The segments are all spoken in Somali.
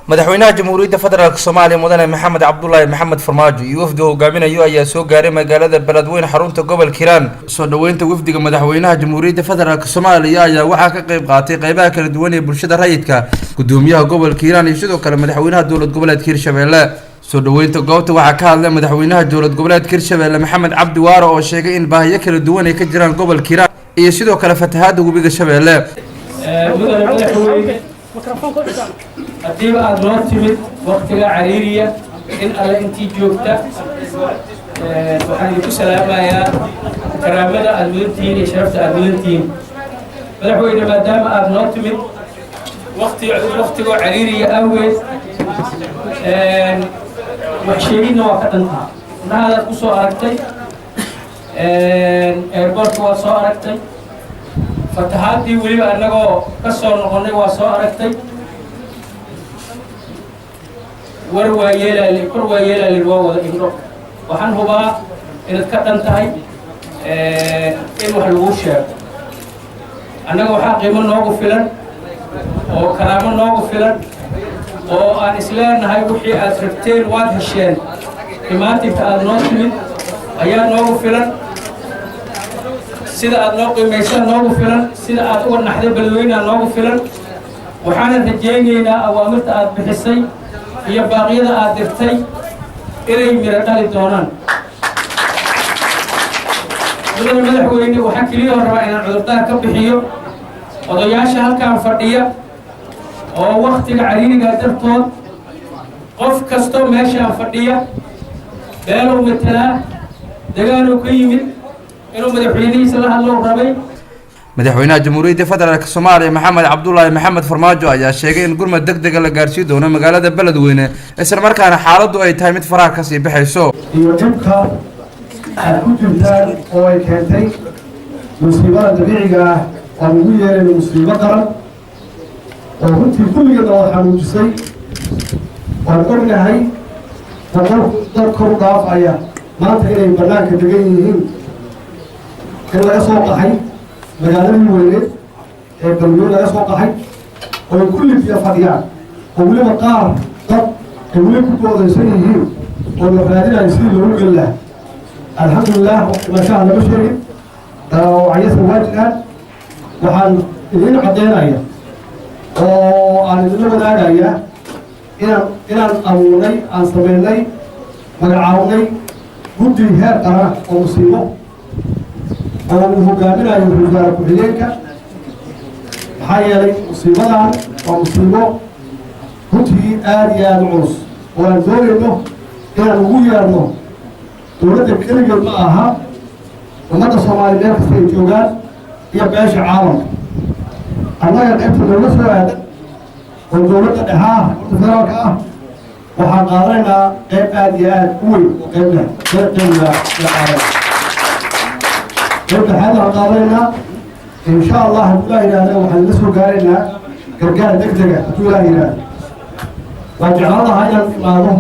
Madaxweynaha Jamhuuriyadda Federaalka Soomaaliya, Mudane Maxamed Cabdulaahi Maxamed Farmaajo, iyo wafdi hogaaminayo ayaa soo gaaray magaalada Beledweyne, xarunta gobolka Hiiraan. Soo dhoweynta wafdiga madaxweynaha Jamhuuriyadda Federaalka Soomaaliya ayaa waxaa ka qayb qaatay qeybaha kala duwan ee bulshada rayidka, gudoomiyaha gobolka Hiiraan iyo sidoo kale madaxweynaha dowlad goboleedka Hirshabeelle. Soo dhoweynta goobta waxaa ka hadlay madaxweynaha dowlad goboleedka Hirshabeelle, Maxamed Cabdi Waare, oo sheegay in baahiyo kala duwan ay ka jiraan gobolka Hiiraan iyo sidoo kale fatahaada webiga Shabeelle. Mudane madaxweyne, haddiiba aada noo timid waktiga cariiriya, in alle intii joogta waxaan idinku salaamayaa karaamada aada mudantihiin iyo sharafta aada mudantihiin. Madaxweyne, maadaama aada noo timid wakti waktigoo cariiriya awgeed, wax sheegidna waa ka dhantaha. Indhahaadaad ku soo aragtay airportka, waad soo aragtay fatahaadii, weliba annagoo ka soo noqonnay waa soo aragtay. War waa yeelaali, kor waa yeelaalin, waa wada indho. Waxaan hubaa inaad ka dhan tahay in wax laguu sheego. Annaga waxaa qiimo noogu filan oo karaamo noogu filan oo aan isleenahay wixii aad rabteen waad hesheen. Imaatinka aada noo timid ayaa noogu filan, sida aad noo qiimaysaan noogu filan, sida aad uga naxday Beledweynea noogu filan. Waxaanan rajaynaynaa awaamirta aad bixisay iyo baaqyada aad dirtay inay miro dhali doonaan. Mudane madaxweyne, waxaa keliya rabaa inaan cudurdaar ka bixiyo odayaasha halkan fadhiya oo waktiga cariirigaa dartood. Qof kastoo meeshaan fadhiya beelow matalaa, degaanuu ka yimid, inuu madaxweynihiisa la hadlow rabay. Madaxweynaha Jamhuuriyadda Federaalka Soomaaliya, Maxamed Cabdulaahi Maxamed Farmaajo, ayaa sheegay in gurmad deg dega la gaarsiin doono magaalada Beledweyne, isla markaana xaaladdu ay tahay mid faraha kasii baxayso. Iyo dhibka aad ku jirtaan oo ay keentay musiibada dabiiciga ah oo ugu yeerayno musiibo qaran, oo runtii kulligeedna wada xanuujisay. Waan ognahay 100 dad kor u dhaafaya maanta inay bannaanka degan yihiin, in laga soo qaxay magaaladii weyneed ee Beledweyne laga soo qaxay, oo ay kulli biyo fadhiyaan, oo weliba qaar dad ay weli ku goodaysan yihiin oo la raadinayo sidii loogu geli lahaa. Alxamdulilah, dhimashaha lama sheegin, dhaawacyasa waa jiraan. Waxaan idiin caddeynaya oo aan idinla wadaagaya inaan abuurnay, aan sameynay, magacaabnay guddi heer qaran oo musiibo oo uu hogaaminayo wasaare ku-xigeenka. Maxaa yeelay, musiibadan waa musiibo runtii aada iyo aada u culus oo aan doonayno inaan ugu yeerno. Dowladda keligeed ma aha, ummadda Soomaaliya meel kasta ay joogaan iyo beesha caalamka. Annaga qaybta nooga soo aadan oo dowladda dhexaah, dowladda federaalka ah, waxaan qaadanaynaa qayb aada iyo aada u weyn oo qayb qayb qayb la qaadan, qayb dhexaad aan qaadanaynaa, insha Allah. Hadduu Ilaah yidhaahda, waxaan la soo gaaraynaa gargaar deg dega, hadduu Ilaah yidhaahdo. Waan jeclaan lahaa inaan imaado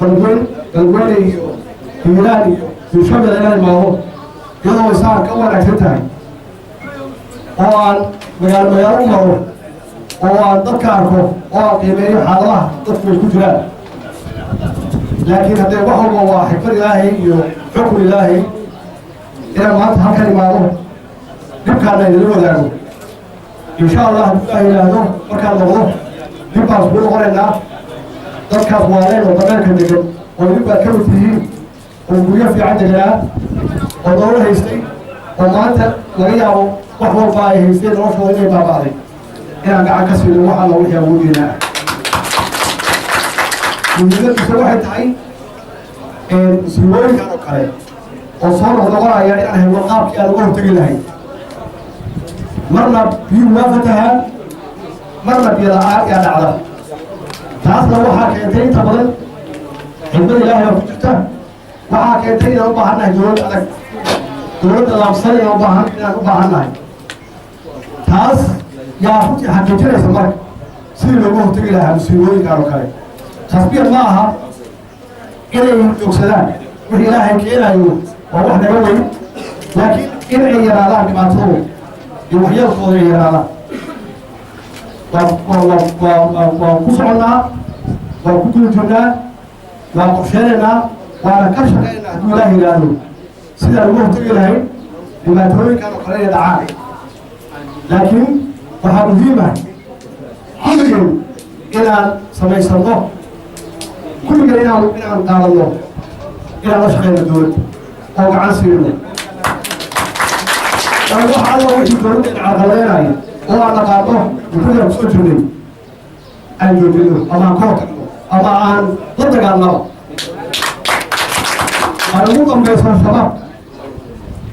Beledweyn, Beledweyne iyo Hiiraan iyo Hirshabelle inaan imaado iyadoo isaan ka wanaagsan tahay, oo aan magaalo magaalo u maro, oo aan dadka arko, oo aan qiimeeyo xaaladaha dadku ay ku jiraan. Laakiin haddee wax walba waa xikmad Ilaahay iyo xukun Ilaahay inaan maanta halkan imaado, dhibkaana idinla wadaago. Insha Allah, hadduu Ilaah yidhaahdo, markaan noqdo dib baan isku noqonaynaa. Dadkaas waaleen oo banaanka degan oo idin baad ka mid tihiin, oo guryo fiican deganaa, oo nolol haystay, oo maanta laga yaabo wax walba ay haysteen, noloshooda inay baaba'day, inaan gacan ka siino wax alla wixii awoodeyna ah. Muhiimadiisa waxay tahay musiibooyinkan oo kale oo soo noqnoqonaya inaan helno qaabkii aan uga hortegi lahayn. Marna biyuhu waa fatahaan, marna biyo la'aan yaa dhacda. Taasna waxaa keentay inta badan xikmad Ilaahay baa ku jirta. Waxaa keentay inaan u baahan nahay dowlad adag, dowladda laabsan inaan u baahan nahay. Taas yaa runtii xaqiijinaysa marka sidii looga hortegi lahaa musiibooyinkan oo kale. Khasbiyan ma aha inay joogsadaan, wixii Ilaahay keenayo waa wax naga weyn, laakiin in ay yaraadaan dhibaatadooda iyo waxyeelkooda ay yaraadaan waa ku soconnaa. Waan ku dul jirnaa, waan qorsheenaynaa, waana ka shaqaynaynaa, hadduu Ilaah yidhaahdo, sidaan uga hortagi lahayn dhibaatooyinkan oo kale inay dhacaan. Laakiin waxaa muhiim ah kulligeen inaan samaysano, kulligeen inaan qaadanno, inaan la shaqeyno dowladda oo gacan siino. Wax alla wixii dowladda ina carqaladeynaya oo aan naqaano muddadaan kusoo jirnay, aan joojino ama aan ka hortagno ama aan la dagaalnaba. Ay ugu dambayso Shabaab,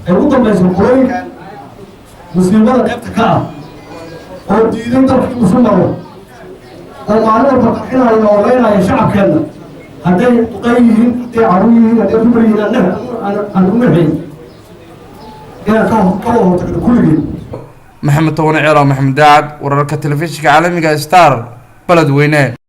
ay ugu dambayso qolooyinkan musiibada qaybta ka ah oo diiday dalka inuu isu maro, oo maalin walba qarxinaya oo leynaya shacabkeenna, hadday duqey yihiin, hadday caruur yihiin, hadday dumar yihiin, aan u naxayn, inaan ka wada hortagno kulligeen. Maxamed Towane Ceelo, Maxamed Daacad, wararka telefishinka caalamiga Star, Beledweyne.